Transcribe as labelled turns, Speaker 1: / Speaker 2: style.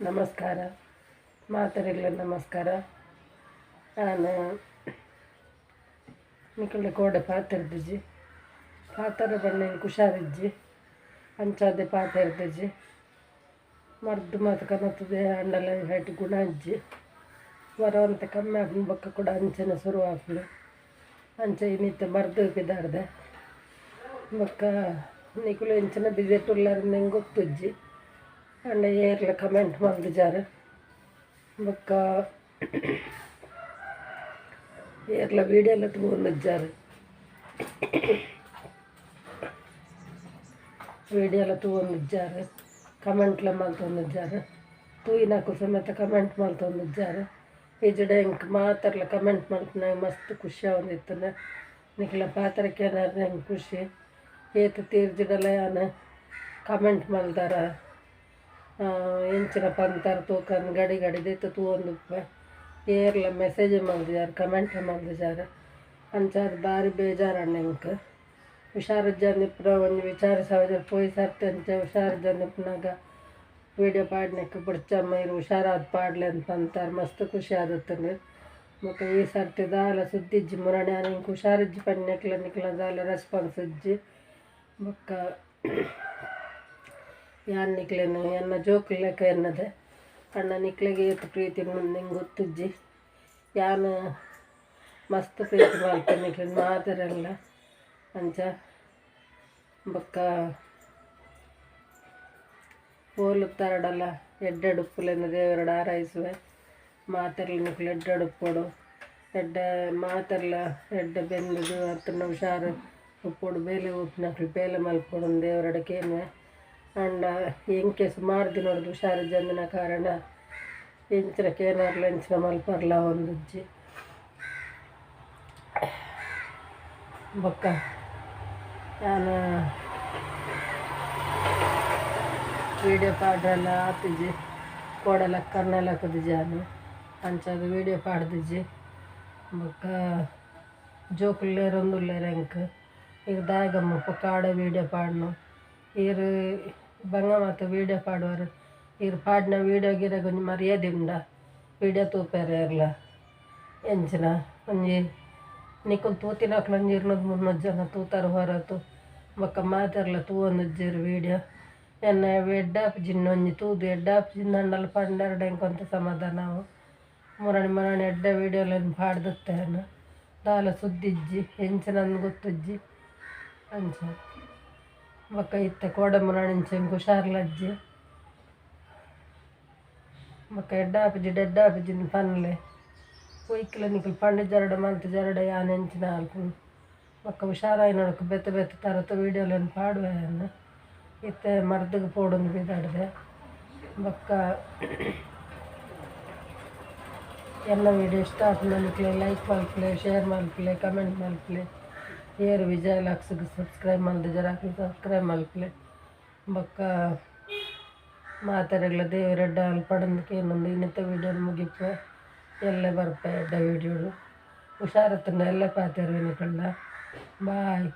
Speaker 1: ನಮಸ್ಕಾರ ಮಾತರೆಗ್ಲ ನಮಸ್ಕಾರ. ನಾನು ನಿಕಲ್ನ ಕೋಡೆ ಪಾತೆರ್ದಿಜಿ ಪಾತರ ಬಣ್ಣ ಹುಷಾರಿಜ್ಜಿ ಅಂಚಾದೆ ಪಾತೆರ್ದಿಜಿ ಮರ್ದು ಮಾತು ಕನತದೆ ಅಂಡಲ ಹೈಟ್ ಗುಣ ಅಜ್ಜಿ ವರವಂತ ಕಮ್ಮಿ ಆಪುಂಡು ಬೊಕ್ಕ ಕೂಡ ಅಂಚನೆ ಸುರು ಆಪುಂಡು ಅಂಚ ಇನ್ನಿತ್ತೆ ಮರ್ದು ಪಿದಾರ್ದೆ ಬೊಕ್ಕ ನಿಕುಲು ಎಂಚಿನ ಬಿಜೆಟ್ ಉಲ್ಲಾರ್ ಎಂಕ್ ಗೊತ್ತುಜ್ಜಿ ಅಂಡ ಏರ್ಲ ಕಮೆಂಟ್ ಮಲ್ದಿಜಾರ್ ಬೊಕ್ಕ ಏರ್ಲ ವೀಡಿಯೋಲ ತೂವೊಂದಿಜ್ಜಾರ್ ವೀಡಿಯೋಲ ತೂವೊಂದಿಜ್ಜಾರ್ ಕಮೆಂಟ್ಲ ಮಲ್ತೊಂದಿಜ್ಜಾರ್ ತೂಯಿನಕುಲು ಸಮೇತ ಕಮೆಂಟ್ ಮಲ್ತೊಂದಿಜ್ಜಾರ್ ಇಜ್ಜಿಡ ಎಂಕ್ ಮಾತೆರ್ಲ ಕಮೆಂಟ್ ಮಲ್ಪುನ ಮಸ್ತ್ ಖುಷಿ ಆವೊಂದಿತ್ತುಂಡು ನಿಕ್ಲ ಪಾತೆರಕ್ಕೆ ಏನಾರ ಎಂಕ್ ಖುಷಿ ಏತ್ ತೀರ್ಜಿಡಲ ಯಾನ್ ಕಮೆಂಟ್ ಮಲ್ದಾರ ಎಂಚಿನ ಪಂತಾರ್ ತೂಕನ್ ಗಡಿ ಗಡಿ ದೆತ್ತ್ ತೂವೊಂದುಪ್ಪೆ ಏರ್ಲ ಮೆಸೇಜ್ ಮಲ್ದಿಜಾರ್ ಕಮೆಂಟ್ ಮಲ್ದಿಜಾರ್ ಅಂಚಾದ್ ಬಾರಿ ಬೇಜಾರಾಂಡ್ ಎಂಕ್ ಹುಷಾರಿಜ್ಜಂದಿಪ್ಪುನ ಒಂಜಿ ವಿಚಾರಿಸವಜ ಪೋಯಿ ಸರ್ತಿ ಅಂಚ ಹುಷಾರಿಜ್ಜಂದಿಪ್ಪುನಗ ವೀಡಿಯೋ ಪಾಡ್ನೆಕ್ ಬೊಡ್ಚಮ್ಮ ಇರ್ ಹುಷಾರಾದ್ ಪಾಡ್ಲೆ ಅಂದ್ ಪಂತಾರ್ ಮಸ್ತ್ ಖುಷಿ ಆದಿತ್ತುಂಡು. ಬೊಕ ಈ ಸರ್ತಿ ದಾಲ ಸುದ್ದಿಜ್ಜಿ ಮುರಣಿ ಆನ್ ಎಂಕ್ ಹುಷಾರಿಜ್ಜಿ ಪನ್ನೆಕ್ಲ ನಿಕ್ಲ ದಾಲ ರೆಸ್ಪಾನ್ಸ್ ಇಜ್ಜಿ. ಬೊಕ್ಕ ಯಾನ್ ನಿಕ್ಲೆನ್ ಎನ್ನ ಜೋಕುಲು ಲೆಕ ಎನ್ನದೆ ಅಣ್ಣ ನಿಕ್ಲೆಗ್ ಏತ್ ಪ್ರೀತಿ ಉಂಡು ಎಂಕ್ ಗೊತ್ತುಜ್ಜಿ. ಯಾನ್ ಮಸ್ತ್ ಪ್ರೀತಿ ಮಲ್ಪೆ ನಿಕ್ಲೆನ್ ಮಾತೆರೆಗ್ಲ ಅಂಚ. ಬೊಕ್ಕ ಓಲುತ್ತಾರಡಲ ಎಡ್ಡೆಡ್ ಉಪ್ಪುಲೆಂದ್ ದೇವೆರಡ ಆರೈಸುವೆ ಮಾತೆರ್ಲ ನಿಕುಲು ಎಡ್ಡೆಡ್ ಉಪ್ಪೊಡು ಎಡ್ಡೆ ಮಾತೆರ್ಲ ಎಡ್ಡೆ ಬೆಂದುದು ಅತ್ತುಂಡ ಹುಷಾರು ಉಪ್ಪೊಡು ಬೇಲೆ ಉಪ್ಪುನಕುಲು ಬೇಲೆ ಮಲ್ಪೊಡು ದೇವರಡ ಕೇನುವೆ. ಆಂಡ ಎಂಕೆ ಸುಮಾರು ದಿನೊಡ್ದು ಹುಷಾರಿಜ್ಜಂದಿನ ಕಾರಣ ಎಂಚಿನ ಕೇನಾರ್ಲ ಎಂಚಿನ ಮಲ್ಪರ್ಲ ಒಂದುಜ್ಜಿ. ಬೊಕ್ಕ ಯಾನ್ ವೀಡಿಯೋ ಪಾಡ್ರೆಲ ಆತಿಜಿ ಕೋಡೆ ಲಕ್ಕರ್ನೆ ಲಕ್ಕುದಿಜಿ ಯಾನ್ ಅಂಚಾದ್ ವೀಡಿಯೋ ಪಾಡ್ದಿಜಿ. ಬೊಕ್ಕ ಜೋಕುಲು ಏರೊಂದುಲ್ಲೆರ್ ಎಂಕ್ ಈರ್ ದಾಯೆಗಮ್ಮ ಪೊಕ್ಕ ಆಡೆ ವೀಡಿಯೋ ಪಾಡ್ನು ಈರ್ ಬಂಗ ಮಾತ ವೀಡಿಯೋ ಪಾಡುವರ್ ಈರ್ ಪಾಡಿನ ವೀಡಿಯೋಗ್ ಇರೆಗ್ ಒಂಜಿ ಮರ್ಯಾದೆ ಉಂಡ ವೀಡಿಯೋ ತೂಪೆರ್ ಏರ್ಲ ಎಂಚಿನ ಒಂಜಿ ನಿಕುಲು ತೂತಿನಕುಲು ಒಂಜಿ 200 300 ಜನ ತೂತಾರ್ ಹೊರತು ಬೊಕ್ಕ ಮಾತೆರ್ಲ ತೂವೊಂದಿಜ್ಜೆರ್ ವೀಡಿಯೋ. ಎನ್ನ ಎಡ್ಡೆ ಆಪುಜಿಂಡ ಒಂಜಿ ತೂದು ಎಡ್ಡೆ ಆಪುಜಿಂದಾಂಡಲ ಪಂಡೆರ್ಡ ಎಂಕ್ ಒಂತೆ ಸಮಾಧಾನ ಆವು. ಮುರಣಿ ಮುರಣಿ ಎಡ್ಡೆ ವೀಡಿಯೋಲೆನ್ ಪಾಡ್ದಿತ್ತೆ ಯಾನ್ ದಾಲ ಸುದ್ದಿಜ್ಜಿ ಎಂಚಿನಂದ್ ಗೊತ್ತುಜ್ಜಿ ಅಂಚ. ಬೊಕ್ಕ ಇತ್ತೆ ಕೋಡೆ ಮುರಣಿ ಎಂಕ್ ಹುಷಾರ್ಲಜ್ಜಿ ಬೊಕ್ಕ ಎಡ್ಡೆ ಆಪುಜಿ ಎಡ್ಡೆ ಆಪುಜಿಂದ್ ಪನ್ಲೆ ಒಯ್ಕ್ಲ ನಿಕುಲು ಪಂಡಿಜರಡ ಮಲ್ತಿಜರಡ ಯಾನ್ ಎಂಚಿನ ಮಲ್ಪುನು. ಬೊಕ್ಕ ಹುಷಾರಾಯಿನೊಡಕ್ ಬೇತೆ ಬೇತೆ ತರತ ವೀಡಿಯೋಲೆನ್ ಪಾಡುವೆ ಯಾನ್. ಇತ್ತೆ ಮರ್ದ್ಗ್ ಪೋಡೊಂದು ಪಿದಾಡ್ದೆ. ಬೊಕ್ಕ ಎನ್ನ ವೀಡಿಯೋ ಇಷ್ಟ ಆಪುಂಡ ನಿಕ್ಲೆ ಲೈಕ್ ಮಲ್ಪುಲೆ ಶೇರ್ ಮಲ್ಪುಲೆ ಕಮೆಂಟ್ ಮಲ್ಪುಲೆ. ಏರ್ ವಿಜಯ ಲಾಕ್ಸ್ಗ್ ಸಬ್ಸ್ಕ್ರೈಬ್ ಮಲ್ದಿಜರ ಅಕುಲು ಸಬ್ಸ್ಕ್ರೈಬ್ ಮಲ್ಪುಲೆ. ಬೊಕ್ಕ ಮಾತೆರೆಗ್ಲ ದೇವೆರ್ ಎಡ್ಡೆ ಮಲ್ಪಡ್ ಕೇನೊಂದು ಇನ್ನಿತ ವೀಡಿಯೋನ್ ಮುಗಿಪುವೆ. ಎಲ್ಲೆ ಬರ್ಪೆ ಎಡ್ಡೆ ವೀಡಿಯೋಡು. ಹುಷಾರಿತ್ತುಂಡ ಎಲ್ಲೆ ಪಾತೆರುವೆ ನಿಕಲ್ಡ. ಬಾಯ್.